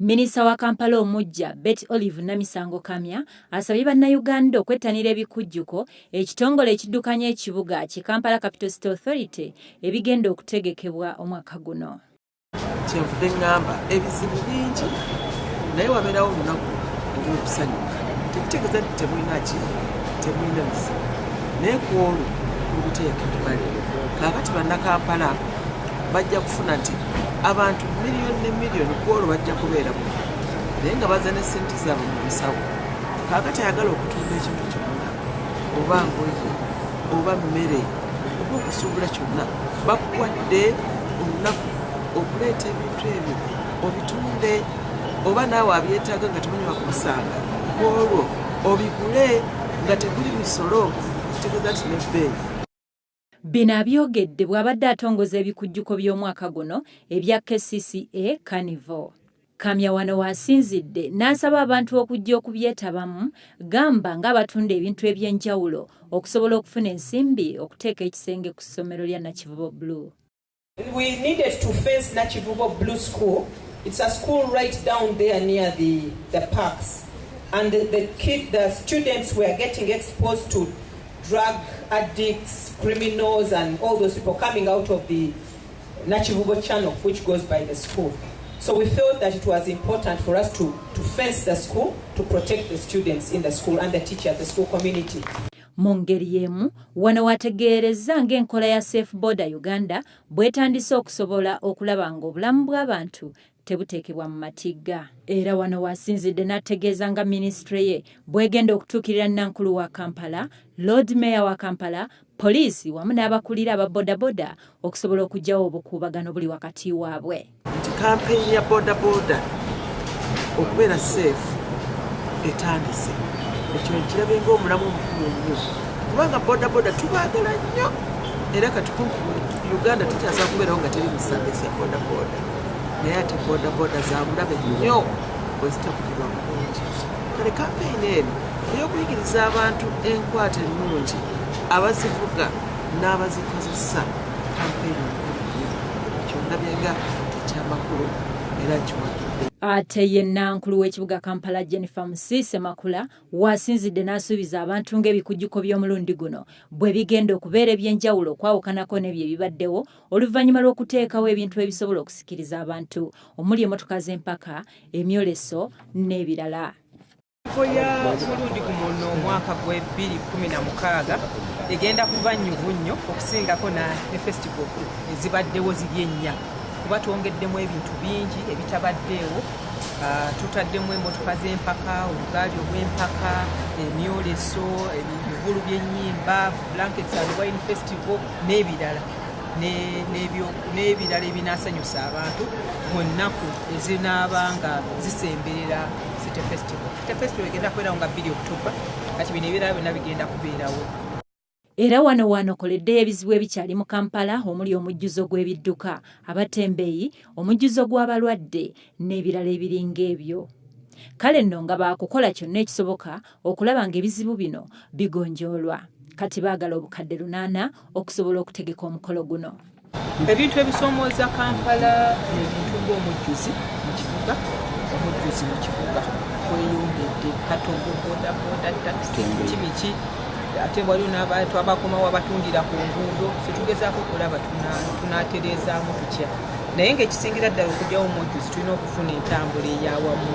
Minisita wa Kampala omuggya Beti Olive Namisango Kamya asabye bannayuganda okwettanira ebikujjuko ekitongole ekiddukanya ekibuga ki Kampala Capital City Authority ebigenda okutegekebwa omwaka guno. Kyenvudde ŋŋamba ebizibu bingi, naye wabeerawo olunaku olw'okusanyuka. Tekitegeeza nti temulina ki, temulina bizibu, naye ku olwo mubiteeka ebbali. Kaakati bannakampala bajja kufuna nti abantu miliyoni ne miliyoni ku olwo bajja kubeera mu, naye nga baza ne ssente zaabwe mu nsawo. Kaakati ayagala okutunda ekintu kyonna, oba ngoye oba mmere oba okusuubula kyonna, bakuwadde olunaku okuleeta ebintu ebyo obitunde, oba naawe abyetaaga nga temanyi wakumusanga, olwo obigule nga teguli misolo, kitegeeza nti n'ebbeeyi. Bino abyogedde bw'abadde atongoza ebikujjuko by'omwaka guno ebya KCCA Carnival. Kamya wano w'asinzidde n'asaba abantu okujja okubyetabamu, gamba ng'abatunda ebintu eby'enjawulo okusobola okufuna ensimbi okuteeka ekisenge ku ssomero lya Nakivubo Blue. We needed to fence Nakivubo Blue School. It's a school right down there near the parks. And the students were getting exposed to drug addicts, criminals, and all those people coming out of the Nakivubo channel, which goes by the school. So we felt that it was important for us to fence the school, to protect the students in the school and the teachers, the school community. Mu ngeri y'emu wano wategeerezza ng'enkola ya Safe Boda Uganda bw'etandise okusobola okulaba ng'obulamu bw'abantu tebuteekebwa mu matigga. Era wano wasinzidde n'ategeeza nga minisitule ye bw'egenda okutuukirira Nankulu wa Kampala, Lord Mayor wa Kampala, poliisi wamu n'abakulira aba bodaboda okusobola okuggyawo obukuubagano buli wakati waabwe. Nti kampeyini ya bodaboda okubeera safe etandise, ekyo nkirabye ng'omulamu omukulu ennyo, kubanga bodaboda tubaagala nnyo, era kati kumpi Uganda tekyasobola kubeerawo nga teri mu service ya bodaboda, naye ate bodaboda za bulabe nnyo bwe zitavugibwa bulungi. Kale kampeyini eno ey'okuyigiriza abantu enkwata ennungi, abazivuga n'abazikozesa, kampeyini nkulu nnyo. Ekyo ndabye nga ekyamakulu era nkiwagidde. Ate ye Nankulu w'ekibuga Kampala Jennifer Musisi Makula wasinzidde n'asuubiza abantu ng'ebikujjuko by'omulundi guno bwe bigenda okubeera eby'enjawulo okwawukanako n'ebyo ebibaddewo oluvannyuma lw'okuteekawo ebintu ebisobola okusikiriza abantu omuli emmotoka z'empaka, emyoleso n'ebirala. Ya mulundi guno omwaka gwe 2016 egenda kuba nnyuvu nnyo okusingako ne festival ezibaddewo ziri ennya, kuba twongeddemu ebintu bingi ebitabaddeewo. Tutaddemu emmotoka z'empaka, obugaali obw'empaka, emyoleso, ebivvulu by'ennyimba, blankets and wine festival n'ebirala n'ebirala ebinaasanyusa abantu mu nnaku ezinaaba nga zisemberera City Festival. City Festival egenda kubeerawo nga 2 October, kati bino ebirala byonna bigenda kubeerawo. Era wano wanokoleddeyo ebizibu ebikyali mu Kampala omuli omujjuzo gw'ebidduka, abatembeeyi, omujjuzo gw'abalwadde n'ebirala ebiringa ebyo. Kale nno nga baakukola kyonna ekisoboka okulaba ng'ebizibu bino bigonjoolwa. Kati baagala obukadde 8 okusobola okutegeka omukolo guno. Ebintu ebisoomooza Kampala ebintu ng'omujjuzi mu kibuga, omujjuzi mu kibuga kweyongedde, katogo, bodaboda, takisi, biki, ate waliwo n'abantu abakomawo abatundira ku nguudo. So tugezaako okulaba tunaatereezaamu tutya, naye ng'ekisingira ddala okuggyawo omujjuzi tulina okufuna entambula ey'awamu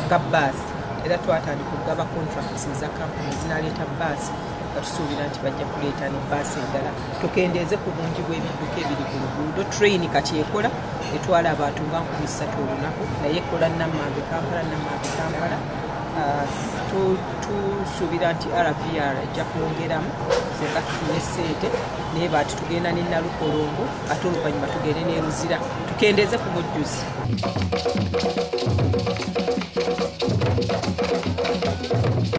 nga baasi, era twatandika okugaba contracts eza kampuni ezinaleeta baasi, nga tusuubira nti bajja kuleeta ne baasi endala tukendeeze ku bungi bw'ebidduka ebiri ku luguudo. Train kati ekola etwala abantu nga 3,000 olunaku, naye ekola Namanve Kampala, Namanve Kampala. Tusuubira nti RVR ejja kwongeramu senga tufune ssente, naye baati tugenda ne Nalukolongo, ate oluvannyuma tugende ne Luzira tukendeeze ku mujjuzi.